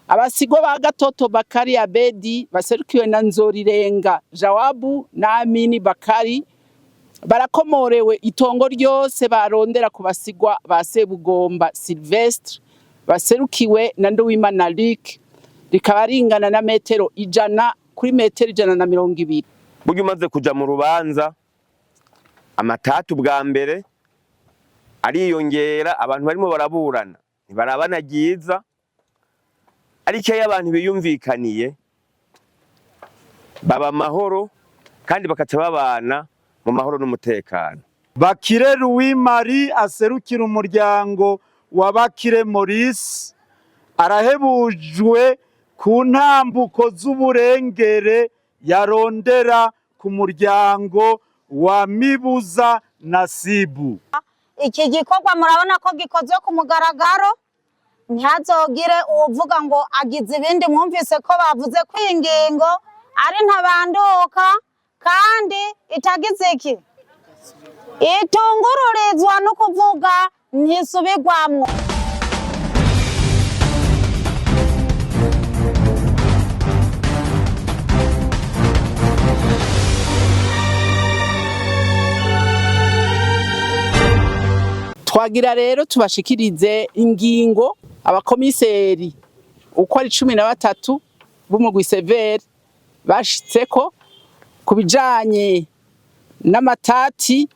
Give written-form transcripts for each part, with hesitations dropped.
Abasigwa ba Gatoto Bakari Abedi baserukiwe na Nzorirenga Jawabu na Amini Bakari barakomorewe itongo ryose barondera ku basigwa ba Sebugomba Sylvestre baserukiwe na Nduwimana Luc, rikaba ringana na metero 100 kuri metero 120. Burya umaze kuja mu rubanza, amatatu bwa mbere ariyongera, abantu barimo baraburana ntibarabana ryiza, ariko iyo abantu biyumvikaniye baba amahoro kandi bakaca babana mu mahoro n'umutekano. Bakire Louis Marie aserukira umuryango wa Bakire Maurice arahebujwe ku ntambuko z'uburengere yarondera ku muryango wa Mibuza Nasibu. Iki gikorwa murabona ko gikozwe ku mugaragaro, ntihazogire uwuvuga ngo agize ibindi. Mwumvise ko bavuze ko iyi ngingo ari ntabanduka kandi itagize iki itungururizwa no kuvuga ntisubirwamwo. Twagira rero tubashikirize ingingo abakomiseri uko ari 13 b'umugwi Severe bashitseko ku bijanye n'amatati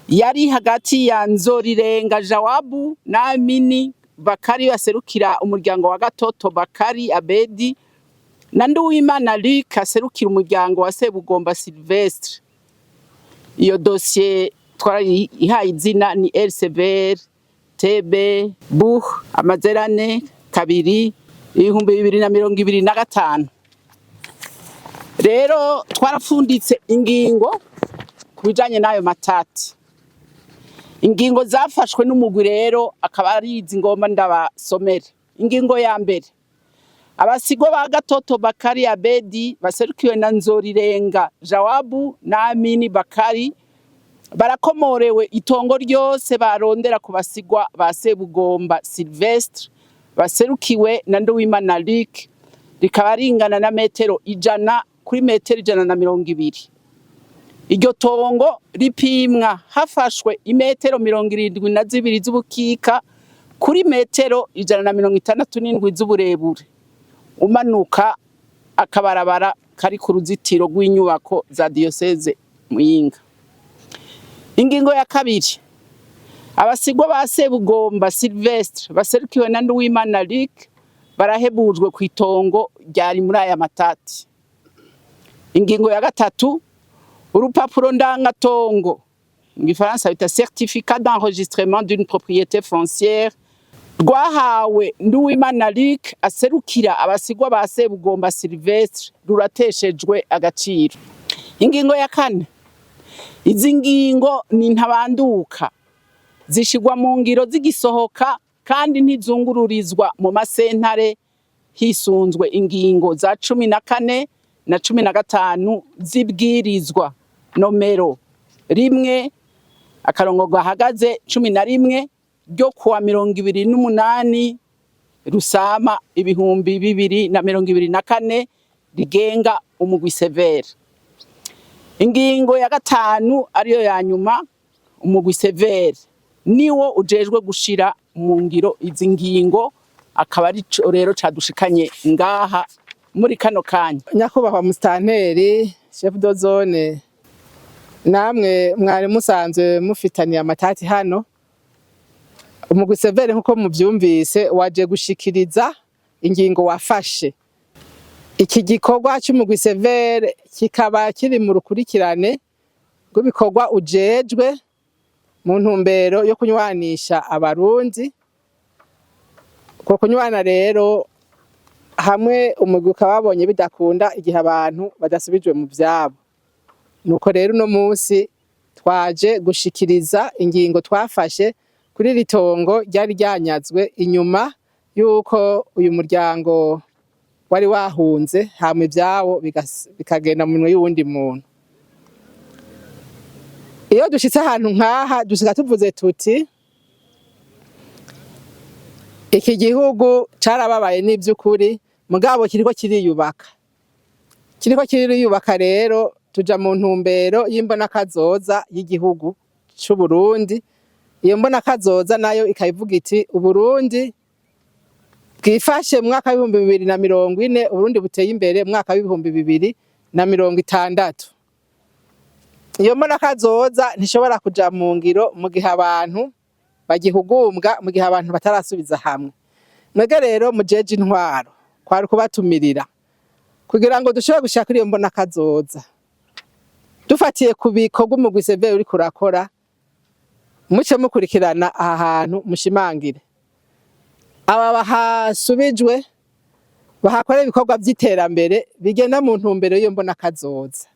yari hagati ya Nzorirenga Jawabu na Amini Bakari aserukira umuryango wa Gatoto Bakari Abedi na Nduwimana Luc aserukira umuryango wa Sebugomba Sylvestre. Iyo dosiye twarayihaye izina ni RCVR TB Buh amazerane 2 2025. Rero twarafunditse ingingo ku bijanye n'ayo matati. Ingingo zafashwe n'umugwi rero akaba ari izi ngomba ndabasomere. Ingingo ya mbere, abasigwa ba Gatoto Bakari Abedi baserukiwe na Nzorirenga Jawabu na Amini Bakari barakomorewe itongo ryose barondera ku basigwa ba Sebugomba Sylvestre baserukiwe na Nduwimana Luc, rikaba ringana na metero 100 kuri metero 120. Iryo tongo ripimwa hafashwe imetero 72 z'ubukika kuri metero 167 z'uburebure, umanuka akabarabara kari ku ruzitiro rw'inyubako za diyoseze Muyinga. Ingingo ya kabiri, abasigwa ba Sebugomba Sylvestre baserukiwe na Nduwimana Luc barahebujwe ku itongo ryari muri aya matati. Ingingo ya gatatu, urupapuro ndangatongo, mu gifaransa bita certificat d'enregistrement d'une propriété foncière, rwahawe Nduwimana Luc aserukira abasigwa ba Sebugomba Sylvestre rurateshejwe agaciro. Ingingo ya kane, izi ngingo ni ntabanduka, zishigwa mu ngiro zigisohoka kandi ntizungururizwa mu masentare, hisunzwe ingingo za 14 na 15 z'ibwirizwa nomero 1 akarongo gahagaze 11 ryo kuwa 28 Rusama 2024 rigenga umugwi Severe. Ingingo ya gatanu ariyo ya nyuma, umugwi Severe niwo ujejwe gushira mu ngiro izi ngingo, akaba ari co rero cadushikanye ngaha muri kano kanya. Nyakubahwa musitanteri, chef de zone, namwe mwari musanzwe mufitaniye amatati hano, umugwi Severe nkuko muvyumvise waje gushikiriza ingingo wafashe. Iki gikorwa c'umugwi Severe kikaba kiri mu rukurikirane rw'ibikorwa ujejwe mu ntumbero yo kunywanisha abarundi. Uko kunywana rero hamwe umugwi ukaba wabonye bidakunda igihe abantu badasubijwe mu vyabo. Nuko rero uno munsi twaje gushikiriza ingingo twafashe kuri iri tongo ryari ryanyazwe inyuma yuko uyu muryango wari wahunze, hama ivyabo bikagenda mu minwe y'uwundi muntu. Iyo dushitse ahantu nkaha dushika tuvuze tuti Iki gihugu carababaye n'ivy'ukuri, mugabo kiriko kiriyubaka. Kiriko kiriyubaka rero tuja mu ntumbero y'imbonakazoza y'igihugu c'u Burundi. Iyo mbonakazoza nayo ikayivuga iti Uburundi bwifashe mu mwaka w'2040, Uburundi buteye imbere mu mwaka w'2060. Iyo mbonakazoza ntishobora kuja mu ngiro mu gihe abantu bagihugumbwa, mu gihe abantu batarasubiza hamwe. Mwebwe rero mujeje intwaro, kwari kubatumirira kugira ngo dushobore gushika kuri iyo mbonakazoza. Dufatiye ku bikorwa umugwi CVR uriko urakora, muce mukurikirana aha hantu mushimangire. Aba bahasubijwe bahakora ibikorwa vy'iterambere bigenda mu ntumbero y'iyo mbonakazoza.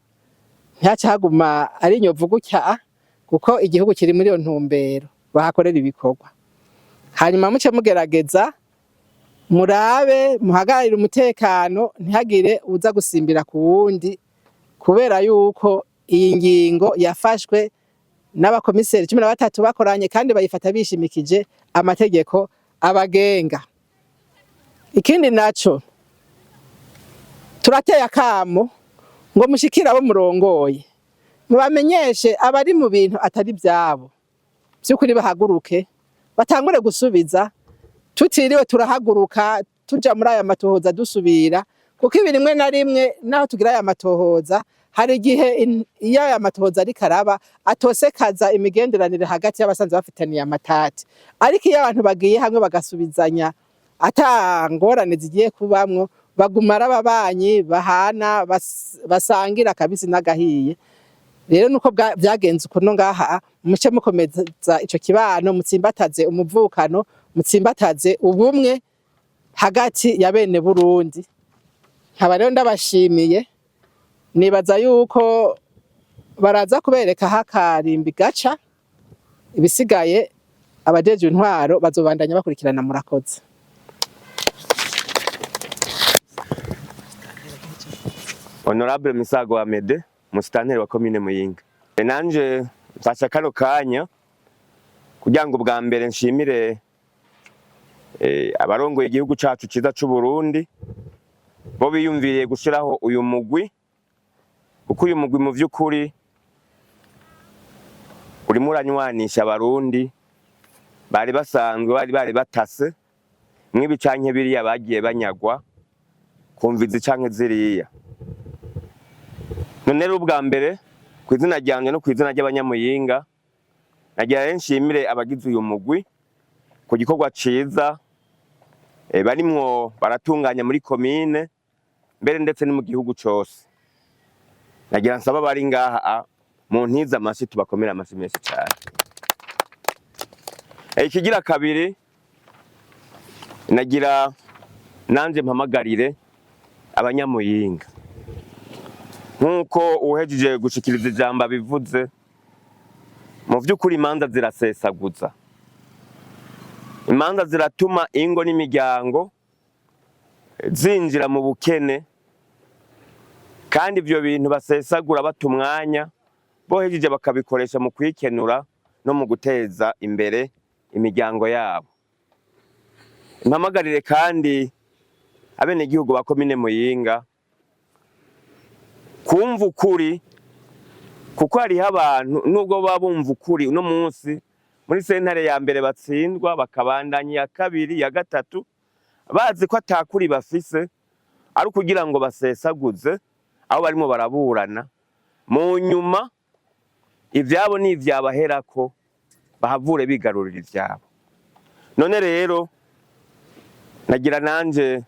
Ntihace haguma ari inyovu gutya, kuko igihugu kiri muri iyo ntumbero bahakorera ibikorwa. Hanyuma muce mugerageza murabe muhagararire umutekano, ntihagire uza gusimbira ku wundi, kubera yuko iyi ngingo yafashwe n'abakomiseri 13 bakoranye kandi bayifata bishimikije amategeko abagenga. Ikindi naco, turateye akamo ngo mushikire abo murongoye, mubamenyeshe abari mu bintu atari vyabo, vy'ukuri bahaguruke batangure gusubiza, tutiriwe turahaguruka tuja muri aya matohoza dusubira, kuko ibi rimwe na rimwe naho tugira aya matohoza, hari igihe iyo aya matohoza ariko araba atosekaza imigenderanire hagati y'abasanzwe bafitaniye amatati. Ariko iyo abantu bagiye hamwe bagasubizanya ata ngorane zigiye kubamwo, baguma ari ababanyi bahana basangira akabisi n'agahiye. Rero nuko vyagenze ukuntu ngaha, muce mukomeza ico kibano, mutsimbataze umuvukano, mutsimbataze ubumwe hagati ya bene Burundi. Nkaba rero ndabashimiye, nibaza yuko baraza kubereka aho akarimbi gaca, ibisigaye abajejwe intwaro bazobandanya bakurikirana. Murakoze. Honorable Misago Amede, musitanteri wa komine Muyinga. Nanje mfashe kano kanya kugira ngo bwa mbere nshimire abarongoye igihugu cacu ciza c'u Burundi, bo biyumviriye gushiraho uyu mugwi, kuko uyu mugwi mu vy'ukuri urimo uranywanisha abarundi bari basanzwe bari batase mwibi canke biriya bagiye banyagwa kumva izi canke ziriya. None rero ubwa mbere ku izina ryanje no ku izina ry'abanyamuyinga, nagira rero nshimire abagize uyu mugwi ku gikorwa ciza barimwo baratunganya muri komine mbere ndetse no mu gihugu cose. Nagira nsaba abari ngaha mu ntiza amasi tubakomere amasi menshi cane. Ikigira kabiri, nagira nanje mpamagarire abanyamuyinga nk'uko uhejeje gushikiriza ijambo abivuze, mu vy'ukuri imanza zirasesaguza, imanza ziratuma ingo n'imiryango zinjira mu bukene, kandi ivyo bintu basesagura bata umwanya bohejeje bakabikoresha mu kwikenura no mu guteza imbere imiryango yabo. Mpamagarire kandi abenegihugu ba komine Muyinga kumva ukuri, kuko hariho abantu nubwo baba bumva ukuri uno munsi muri sentare ya mbere batsindwa, bakabandanya iya kabiri, iya gatatu, bazi ko atakuri bafise, ari ukugira ngo basesaguze aho barimo baraburana, mu nyuma ivyabo ni ivyabaherako bahavure bigarurira ivyabo. None rero nagira nanje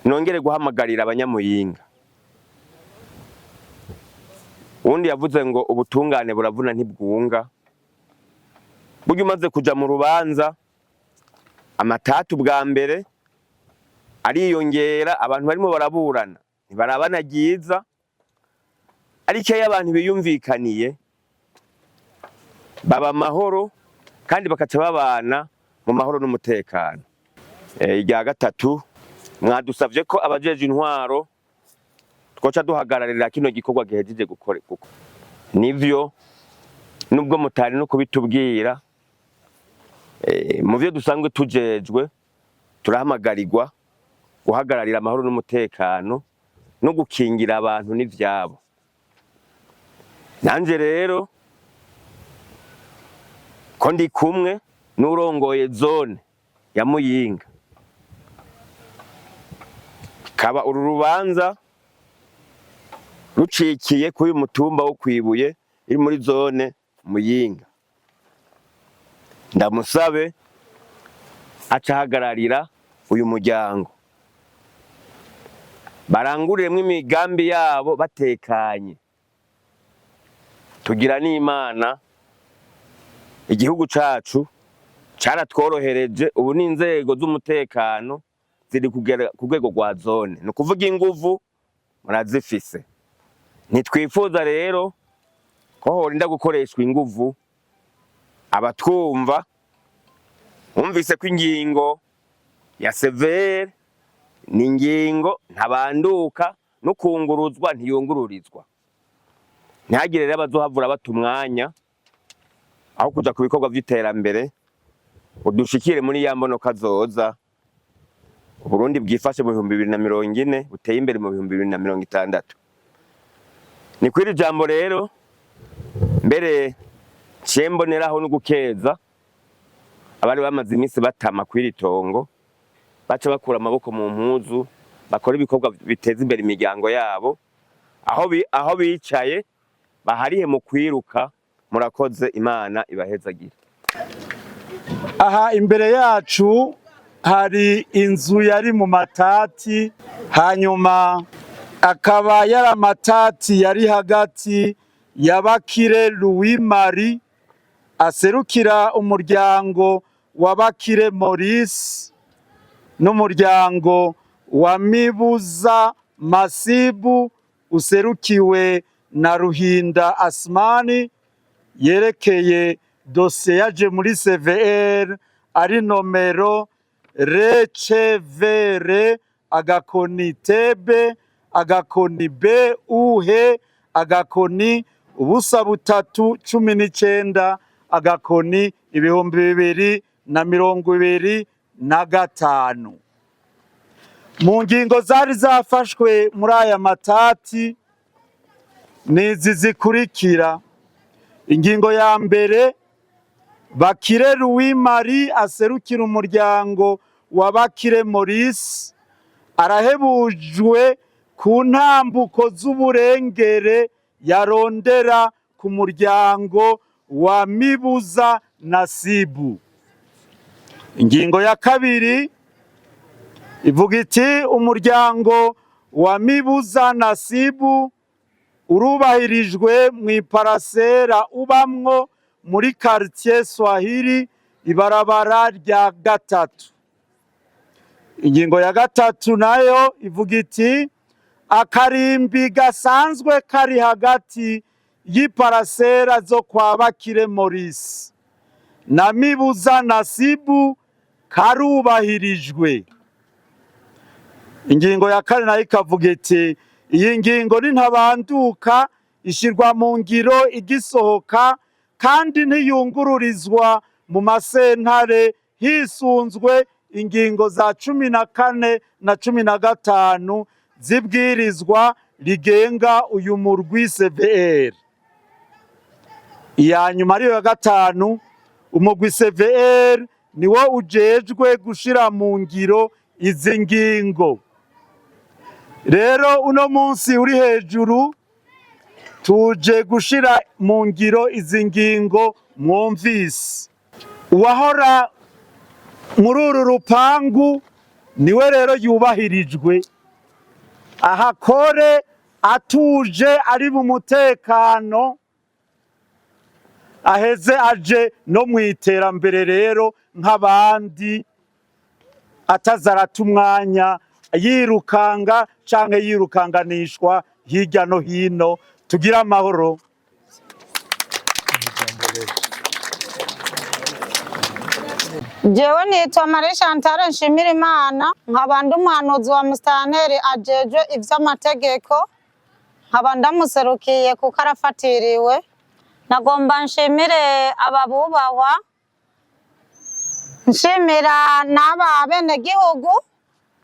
nongere guhamagarira abanyamuyinga. Uwundi yavuze ngo ubutungane buravuna ntibwunga. Burya umaze kuja mu rubanza, amatatu bwa mbere ariyongera, abantu barimo baraburana ntibarabana ryiza, ariko iyo abantu biyumvikaniye baba amahoro kandi bakaca babana mu mahoro n'umutekano. Irya gatatu, mwadusavye ko abajeje intwaro twoca duhagararira kino gikorwa gihejeje gukora. Nivyo, nubwo mutari no kubitubwira, Mu vyo dusanzwe tujejwe, turahamagarirwa guhagararira amahoro n'umutekano no gukingira abantu n'ivyabo. Nanje rero ko ndi kumwe n'urongoye zone ya Muyinga, kaba uru rubanza rucikiye kuri uyu mutumba wo kwibuye iri muri zone Muyinga, ndamusabe acahagararira uyu muryango, baranguriremwo imigambi yabo batekanye. Tugira n'Imana, igihugu cacu caratworohereje, ubu n'inzego z'umutekano ziri kugera ku rwego rwa zone, ni ukuvuga inguvu murazifise. Ntitwifuza rero ko horinda gukoreshwa inguvu. Abatwumva bumvise ko ingingo ya CVR ni ingingo ntabanduka, no kunguruzwa ntiyungururizwa. Ntihagire rero abazohavura bata umwanya aho kuja ku bikorwa vy'iterambere, udushikire muri ya mbonoka zoza Uburundi bwifashe mu 2040, buteye imbere mu 2060. Ni kw'iri jambo rero mbere nciye mboneraho no gukeza abari bamaze iminsi batama kw'iri tongo, baca bakura amaboko mu mpuzu, bakora ibikorwa biteza imbere imiryango yabo, aho bicaye baharihe mu kwiruka. Murakoze, Imana ibahezagire. Aha imbere yacu hari inzu yari mu matati, hanyuma akaba yari amatati yari hagati ya Bakire Louis Marie aserukira umuryango wa Bakire Maurice n'umuryango wa Mibuza Masibu userukiwe na Ruhinda Asmani, yerekeye dosiye yaje muri CVR ari nomero RCVR :TB :BUH :0319/2025. Mu ngingo zari zafashwe muri aya matati nizi zikurikira: ingingo ya mbere, Bakire Louis Marie aserukira umuryango wa Bakire Maurice arahebujwe ku ntambuko z'uburengere yarondera ku muryango wa Mibuza Nasibu. Ingingo ya kabiri ivuga iti: umuryango wa Mibuza Nasibu urubahirijwe mu iparasera ubamwo muri quartier Swahili, ibarabara rya gatatu. Ingingo ya gatatu nayo ivuga iti: akarimbi gasanzwe kari hagati y'iparasera zo kwa Bakire Maurice na Mibuza Nasibu karubahirijwe. Ingingo ya kane nayo ikavuga iti: iyi ngingo ni ntabanduka, ishyirwa mu ngiro igisohoka kandi ntiyungururizwa mu masentare hisunzwe ingingo za 14 na 15 z'ibwirizwa rigenga uyu murwi CVR. Iya nyuma ariyo ya gatanu, umugwi CVR niwo ujejwe gushira mu ngiro izi ngingo. Rero uno munsi uri hejuru tuje gushira mu ngiro izi ngingo mwumvise. Uwahora muri uru rupangu niwe rero yubahirijwe, ahakore atuje, ari mu mutekano, aheze aje no mu iterambere rero nk'abandi, atazarata umwanya yirukanga canke yirukanganishwa hirya no hino. Tugire amahoro. Jewe nitwa Marie Chantal Nshimirimana, nkaba ndi umuhanuzi wa musitanteri ajejwe ivy'amategeko, nkaba ndamuserukiye kuko arafatiriwe. Nagomba nshimire aba bubahwa Nshimira n'aba benegihugu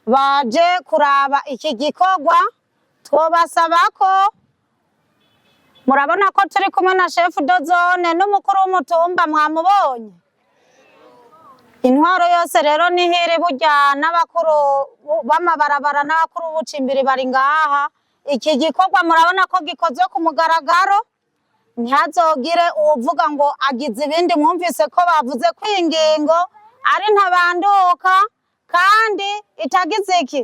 baje kuraba iki gikorwa. Twobasaba ko murabona ko turi kumwe na chef de zone n'umukuru w'umutumba, mwamubonye. Intwaro yose rero nihiri burya, n'abakuru b'amabarabara n'abakuru b'ubucimbiri bari ngaha. Iki gikorwa murabona ko gikozwe ku mugaragaro, ntihazogire uwuvuga ngo agize ibindi. Mwumvise ko bavuze ko iyi ngingo ari ntabanduka kandi itagize iki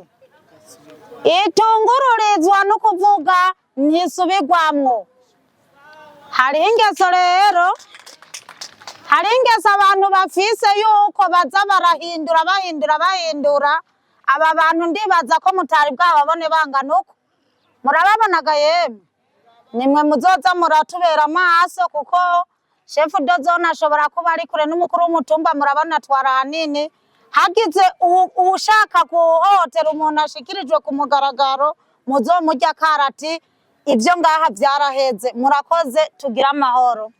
itungururizwa, no kuvuga ntisubirwamwo. Hariho ingeso rero, hari ingeso abantu bafise yuko baza barahindura, bahindura, bahindura. Aba bantu ndibaza ko mutari bwababone bangana uko murababonaga. Yemwe, nimwe muzoza muratubera amaso, kuko chef de zone ashobora kuba ari kure n'umukuru w'umutumba. Murabona atwara hanini. Hagize uwushaka guhohotera umuntu ashikirijwe ku mugaragaro, muzomurya karati. Ibyo ngaha byaraheze. Murakoze, tugire amahoro.